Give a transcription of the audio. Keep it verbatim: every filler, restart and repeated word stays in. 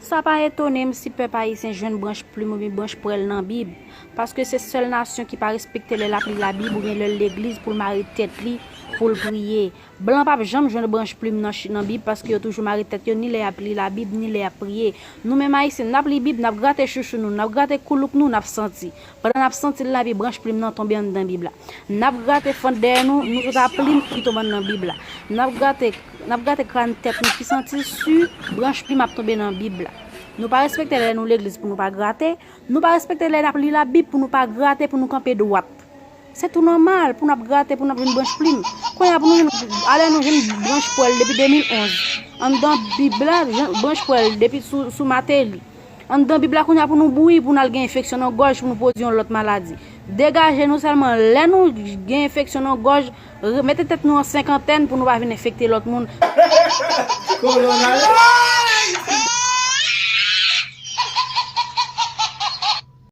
Sa pa etone m si pèp ayisyen jwenn branch plim oubyen branch pwèl nan Bib, paske se sèl nasyon ki pa respekte lè l ap li Labib oubyen lè l legliz pou l mare tèt li, pou l priye. Blan p ap janm jwenn branch plim nan, nan Bib, paske yo toujou mare tèt yo ni lè y ap li Labib, ni lè y ap priye. Nou menm Ayisyen, n ap li Bib, n ap grate chouchou nou, n ap grate koulouk nou, n ap santi. Pandan n ap santi l la, epi branch plim nan tonbe anndan Bib la. N ap grate fant dèyè nou, nou tout a plim ki tonbe anndan Bib la. N ap grate, n ap grate kràn tèt nou ki santi si branch plim ap tonbe nan Bib la. Nou pa respekte lè nou legliz pou nou pa grate. Nou pa respekte lè n ap li Labib pou nou pa grate, pou nou kanpe dwat. Se tou nòmal pou n ap grate, pou n ap jwenn branch plim. Kounye a pou nou jwenn, alè nou jwenn branch pwèl depi de mil onz. Anndan Bib la, jan- branch pwèl depi sou, sou Mateli. Anndan Bib la kounye a pou nou bouyi, pou n al gen enfeksyon nan gòj, pou nou pwodui yon lòt maladi. Degaje nou sèlman lè nou gen enfeksyon nan gòj, re- mete tèt nou an senkantèn pou nou pa vin enfekte lòt moun. Kolonèl.